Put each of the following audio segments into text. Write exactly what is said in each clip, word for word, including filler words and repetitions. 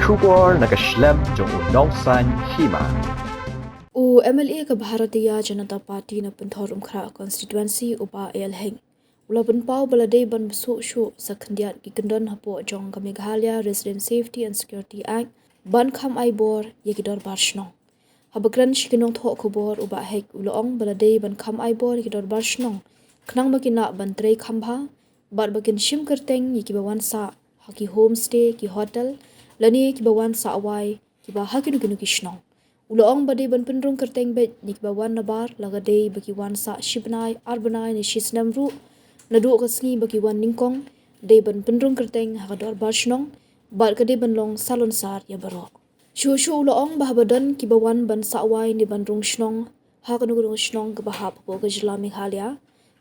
Khubor na ka shlem jong u Nongsaiñ Hima. U M L A ka Bharatiya Janata Party na Pynthorumkhrah Constituency, u Bah A L Hek, u la pynpaw ba la dei ban bsuh shuh sa khyndiat ki kyndon hapoh jong ka Meghalaya Resident Safety and Security Act ban kham ai bor ïa ki dorbar shnong. Haba kren sha ki nongthoh khubor, u Bah Hek u la ong ba la dei ban kham ai bor ïa ki dorbar shnong khnang ba kin lah ban trei kham bha bad ba kin shim kyrteng ïa kiba wan sah ha ki homestay, ki hotel lane kiba wan sah wai kiba ha kino kino ki shnong. U la ong ba dei ban pynrung kyrteng beit ïa kiba wan nabar, la ka dei ba ki wan sah shi bnai, ar bnai ne shi snem ruh, naduh ka sngi ba ki wan nyngkong. Dei ban pynrung kyrteng ha ka dorbar shnong bad ka dei ban long salonsar ïa baroh. Shuh shuh u la ong ba haba don kiba wan ban sah wai ne ban rung shnong ha kano kano ka shnong kaba hap hapoh ka jylla Meghalaya,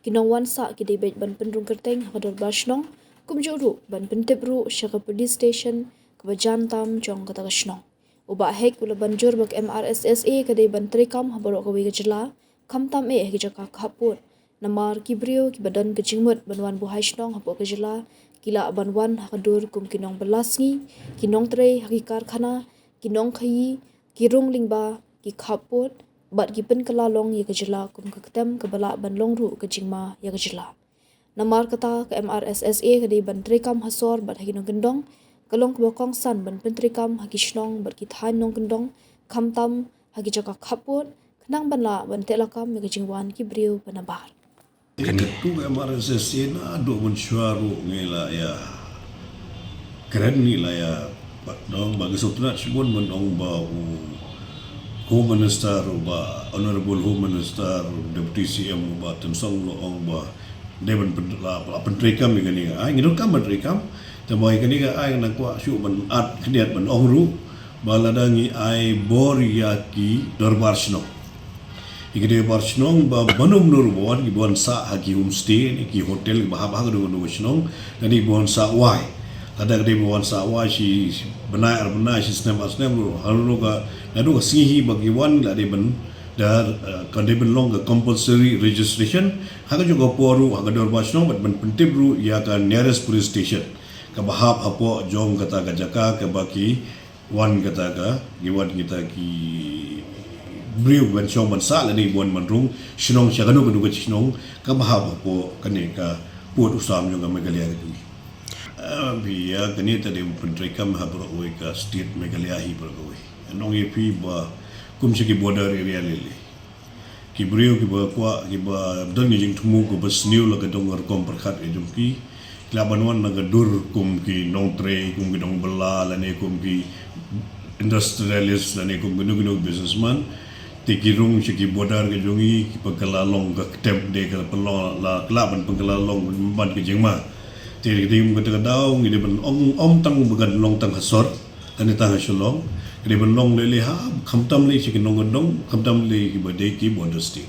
ki nongwan sah ki dei beit ban pynrung kyrteng ha ka dorbar shnong, kumjuh ruh ban pyntip ruh sha ka police station kaba jan tam jong kata ka shnong. U Bah Hek u la ban jur ba ka M R S S A ka dei ban treikam ha baroh kawei ka jylla, khamtam eh ha ki jaka khappud. Namar ki briew kiba don ka jingmut ban wan buhai shnong hapoh ka jylla, ki lah ban wan ha ka dur kum ki nongbylla sngi, ki nongtrei ha ki karkhana, ki nongkhaïi, ki rung lyngba, ki khappud bad ki pynkylla long ïa ka jylla kum ka ktem kaba lah ban long ruh ka jingma ïa ka jylla. Namar kata, ka M R S S A ka dei ban treikam ha sor bad ha ki nongkyndong, ka long kaba kongsan ban pyntreikam ha ki shnong bad ki thaiñ nongkyndong, khamtam ha ki jaka khappud, khnang ban lah ban teh lakam ïa ka jingwan ki briew ba nabar. Katu ka M R S S A naduh mynshuwa ruh ngi la ïa kren, ngi la ïa, ba, no, ba ngi sngewtynnat shibun ban ong ba u Home Minister, u Bah, Honorable Home Minister, Deputy C M, u Bah Tynsong u la ong ba dei ban pyn-, la, la pyntreikam ïa kane ka aiñ, ngi donkam ban treikam. Te ba ïa kane ka aiñ nga kwah shuh ban add khyndiat ban ong ruh ba lada ngi ai bor ïa ki dorbar shnong, ïa ki dorbar shnong ba ban ym nur ba wan, kiba wan sah ha ki homestay ne ki hotel kiba hap ha kano kano ka shnong, lane kiba wan sah wai. Lada ka dei ba wan sah wai shi bnai ar bnai, shi snem ar snem ruh, ha ruh ka, naduh ka sngi hi ba ki wan la dei ban da, eh, ka dei ban long ka compulsory registration ha kajuh ka por ruh ha ka dorbar shnong bad ban pyntip ruh ïa ka nearest police station kaba hap hapoh jong kata ka jaka kaba ki wan, kata ka, ki wan kita ki briew ban shong ban sah lane ban, ban rung shnong sha kano kano ka shnong kaba hap hapoh kane ka pud u sam jong ka Meghalaya ka jong ngi. Ah, phi ïa kane te dei ban pyntreikam ha baroh kawei ka state Meghalaya hi baroh kawei. Ngan ong ïa phi ba kum sha ki border area lei lei, ki briew kiba kwah, kiba don ki jingthmu kaba sniew la ka dong ka rukom pyrkhat ka jong ki, ki lah ban wan na ka dur kum ki nongtrei, kum ki nongbylla lane kum ki industrialist lane kum kino kino businessman. Te ki rung sha ki border ka jong ngi, ki pynkylla long ka ktem, te ka pynlong la, la ban pynkylla long ban ka jingma. Te ka dei kum kata ka daw ngi dei ban ong, ym tang ba kan long tang ha sor lane tang ha Shillong, ka dei ban long lei lei ha, khamtam lei sha ki nongkyndong, khamtam lei kiba dei ki border state.